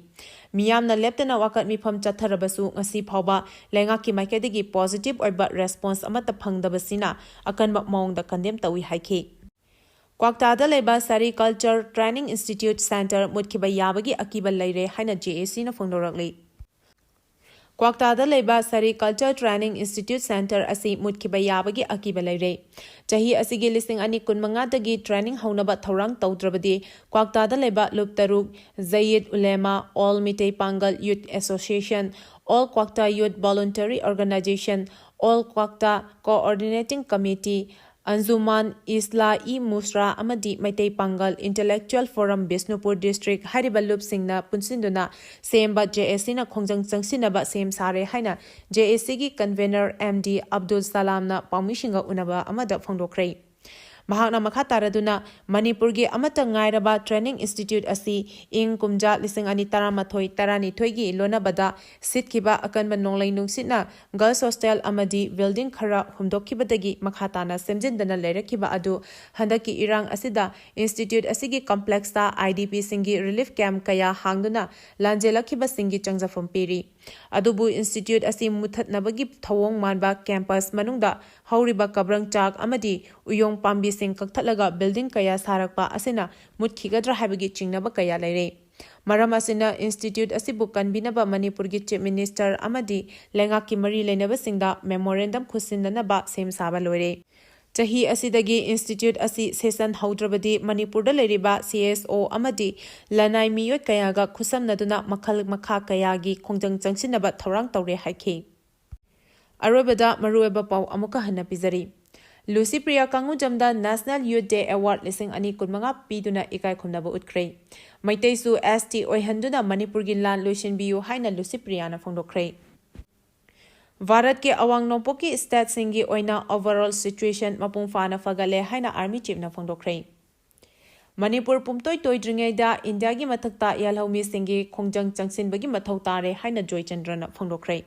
ꯃꯤꯌꯥꯝꯅ ꯂꯦꯞꯇꯅ ꯋꯥꯀꯠ ꯃꯤꯐꯝ ꯆꯠꯊꯔꯕꯁꯨ ꯉꯁꯤ ꯐꯥꯎꯕ ꯂꯩꯉꯥꯛꯀꯤ ꯃꯥꯏꯀꯩꯗꯒꯤ positive ꯑꯣꯏꯕ response ꯑꯃꯠꯇ ꯐꯪꯗꯕꯁꯤꯅ ꯑꯀꯟꯕ ꯃꯑꯣꯡꯗ condemn ꯇꯧꯏ ꯍꯥꯏꯈꯤ꯫ ꯀ꯭ꯋꯥꯛꯇꯥꯗ ꯂꯩꯕ Sericulture Training Institute Centre ꯃꯨꯠꯈꯤꯕ ꯌꯥꯕꯒꯤ ꯑꯀꯤꯕ ꯂꯩꯔꯦ ꯍꯥꯏꯅ J A C ꯅ ꯐꯣꯡꯗꯣꯔꯛꯂꯤ꯫ ꯀ꯭ꯋꯥꯛꯇꯥꯗ ꯂꯩꯕ Sericulture Training Institute Centre ꯑꯁꯤ ꯃꯨꯠꯈꯤꯕ ꯌꯥꯕꯒꯤ ꯑꯀꯤꯕ ꯂꯩꯔꯦ꯫ ꯆꯍꯤ ꯑꯁꯤꯒꯤ ꯂꯤꯁꯤꯡ ꯑꯅꯤ ꯀꯨꯟꯃꯉꯥꯗꯒꯤ training ꯍꯧꯅꯕ ꯊꯧꯔꯥꯡ ꯇꯧꯗ꯭ꯔꯕꯗꯤ ꯀ꯭ꯋꯥꯛꯇꯥꯗ ꯂꯩꯕ ꯂꯨꯞ ꯇꯔꯨꯛ, Jayid Ulema, All Meitei Pangal Youth Association, All Kwakta Youth Voluntary Organisation, All Kwakta Coordinating Committee, Anjuman Islah-e-Mushra ꯑꯃꯗꯤ ꯃꯩꯇꯩ ꯄꯥꯡꯒꯜ Intellectual Forum Bishnupur District ꯍꯥꯏꯔꯤꯕ ꯂꯨꯞꯁꯤꯡꯅ ꯄꯨꯟꯁꯤꯟꯗꯨꯅ ꯁꯦꯝꯕ J A C ꯅ ꯈꯣꯡꯖꯪ ꯆꯪꯁꯤꯟꯅꯕ ꯁꯦꯝ ꯁꯥꯔꯦ ꯍꯥꯏꯅ J A C ꯒꯤ convener M D ꯑꯕꯗꯨꯜ ꯁꯂꯥꯝꯅ ꯄꯥꯎꯃꯤꯁꯤꯡꯒ ꯎꯅꯕ ꯑꯃꯗ ꯐꯣꯡꯗꯣꯛꯈ꯭ꯔꯦ꯫ ꯃꯍꯥꯛꯅ ꯃꯈꯥ ꯇꯥꯔꯗꯨꯅ ꯃꯅꯤꯄꯨꯔꯒꯤ ꯑꯃꯠꯇ ꯉꯥꯏꯔꯕ training institute ꯑꯁꯤ ꯏꯪ ꯀꯨꯝꯖꯥ ꯂꯤꯁꯤꯡ ꯑꯅꯤ ꯇꯔꯥꯃꯥꯊꯣꯏ ꯇꯔꯥꯅꯤꯊꯣꯏꯒꯤ ꯂꯣꯟꯅꯕꯗ ꯁꯤꯠꯈꯤꯕ ꯑꯀꯟꯕ ꯅꯣꯡꯂꯩ ꯅꯨꯡꯁꯤꯠꯅ girls hostel ꯑꯃꯗꯤ building ꯈꯔ ꯍꯨꯝꯗꯣꯛꯈꯤꯕꯗꯒꯤ ꯃꯈꯥ ꯇꯥꯅ ꯁꯦꯝꯖꯤꯟꯗꯅ ꯂꯩꯔꯛꯈꯤꯕ ꯑꯗꯨ ꯍꯟꯗꯛꯀꯤ ꯏꯔꯥꯡ ꯑꯁꯤꯗ institute ꯑꯁꯤꯒꯤ complex ꯇ I D P ꯁꯤꯡꯒꯤ relief camp ꯀꯌꯥ ꯍꯥꯡꯗꯨꯅ ꯂꯥꯟꯖꯦꯜꯂꯛꯈꯤꯕꯁꯤꯡꯒꯤ ꯆꯪꯖꯐꯝ ꯄꯤꯔꯤ꯫ ꯑꯗꯨꯕꯨ institute ꯑꯁꯤ ꯃꯨꯊꯠꯅꯕꯒꯤ ꯊꯧꯑꯣꯡ ꯃꯥꯟꯕ campus ꯃꯅꯨꯡꯗ ꯍꯧꯔꯤꯕ ꯀꯕ꯭ꯔꯪ ꯆꯥꯛ ꯑꯃꯗꯤ ꯎꯌꯣꯡ ꯄꯥꯝꯕꯤꯁꯤꯡ ꯀꯛꯊꯠꯂꯒ building ꯀꯌꯥ ꯁꯥꯔꯛꯄ ꯑꯁꯤꯅ ꯃꯨꯠꯈꯤꯒꯗ꯭ꯔꯥ ꯍꯥꯏꯕꯒꯤ ꯆꯤꯡꯅꯕ ꯀꯌꯥ ꯂꯩꯔꯦ꯫ ꯃꯔꯝ ꯑꯁꯤꯅ institute ꯑꯁꯤꯕꯨ ꯀꯟꯕꯤꯅꯕ ꯃꯅꯤꯄꯨꯔꯒꯤ Chief Minister ꯑꯃꯗꯤ ꯂꯩꯉꯥꯛꯀꯤ ꯃꯔꯤ ꯂꯩꯅꯕꯁꯤꯡꯗ memorandum ꯈꯨꯠꯁꯤꯟꯅꯅꯕ ꯁꯦꯝ ꯁꯥꯕ ꯂꯣꯏꯔꯦ꯫ ꯆꯍꯤ ꯑꯁꯤꯗꯒꯤ institute ꯑꯁꯤ session ꯍꯧꯗ꯭ꯔꯕꯗꯤ ꯃꯅꯤꯄꯨꯔꯗ ꯂꯩꯔꯤꯕ C S O ꯑꯃꯗꯤ ꯂꯅꯥꯏ ꯃꯤꯑꯣꯏ ꯀꯌꯥꯒ ꯈꯨꯠꯁꯝꯅꯗꯨꯅ ꯃꯈꯜ ꯃꯈꯥ ꯀꯌꯥꯒꯤ ꯈꯣꯡꯖꯪ ꯆꯪꯁꯤꯟꯅꯕ ꯊꯧꯔꯥꯡ ꯇꯧꯔꯦ ꯍꯥꯏꯈꯤ꯫ ꯑꯔꯣꯏꯕꯗ ꯃꯔꯨꯑꯣꯏꯕ ꯄꯥꯎ ꯑꯃꯨꯛꯀ ꯍꯟꯅ ꯄꯤꯖꯔꯤ꯫ ꯂꯨꯁꯤꯄ꯭ꯔꯤꯌꯥ ꯀꯥꯡꯉꯨꯖꯝꯗ National Youth Day Award ꯂꯤꯁꯤꯡ ꯑꯅꯤ ꯀꯨꯟꯃꯉꯥ ꯄꯤꯗꯨꯅ ꯏꯀꯥꯏ ꯈꯨꯝꯅꯕ ꯎꯠꯈ꯭ꯔꯦ꯫ ꯃꯩꯇꯩꯁꯨ S T ꯑꯣꯏꯍꯟꯗꯨꯅ ꯃꯅꯤꯄꯨꯔꯒꯤ ꯂꯥꯟ ꯂꯣꯏꯁꯤꯟꯕꯤꯌꯨ ꯍꯥꯏꯅ ꯂꯨꯁꯤꯄ꯭ꯔꯤꯌꯥꯅ ꯐꯣꯡꯗꯣꯛꯈ꯭ꯔꯦ꯫ ꯚꯥꯔꯠꯀꯤ ꯑꯋꯥꯡ ꯅꯣꯡꯄꯣꯛꯀꯤ ꯁ꯭ꯇꯦꯠꯁꯤꯡꯒꯤ ꯑꯣꯏꯅ overall situation ꯃꯄꯨꯡ ꯐꯥꯅ ꯐꯒꯠꯂꯦ ꯍꯥꯏꯅ ꯑꯥꯔꯃꯤ ꯆꯤꯐꯅ ꯐꯣꯡꯗꯣꯛꯈ꯭ꯔꯦ꯫ ꯃꯅꯤꯄꯨꯔ ꯄꯨꯝꯇꯣꯏ ꯇꯣꯏꯗ꯭ꯔꯤꯉꯩꯗ ꯏꯟꯗꯤꯌꯥꯒꯤ ꯃꯊꯛꯇ ꯌꯥꯜꯍꯧꯃꯤꯁꯤꯡꯒꯤ ꯈꯣꯡꯖꯪ ꯆꯪꯁꯤꯟꯕꯒꯤ ꯃꯊꯧ ꯇꯥꯔꯦ ꯍꯥꯏꯅ ꯖꯣꯏꯆꯟꯗ꯭ꯔꯅ ꯐꯣꯡꯗꯣꯛꯈ꯭ꯔꯦ꯫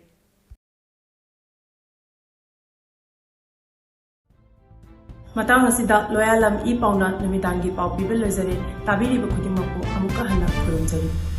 ꯃꯇꯥꯡ ꯑꯁꯤꯗ ꯂꯣꯌꯥꯂꯝ ꯏ ꯄꯥꯎꯅ ꯅꯨꯃꯤꯗꯥꯡꯒꯤ ꯄꯥꯎ ꯄꯤꯕ ꯂꯣꯏꯖꯔꯦ꯫ ꯇꯥꯕꯤꯔꯤꯕ ꯈꯨꯗꯤꯡꯃꯛꯄꯨ ꯑꯃꯨꯛꯀ ꯍꯟꯅ ꯈꯨꯔꯨꯝꯖꯔꯤ꯫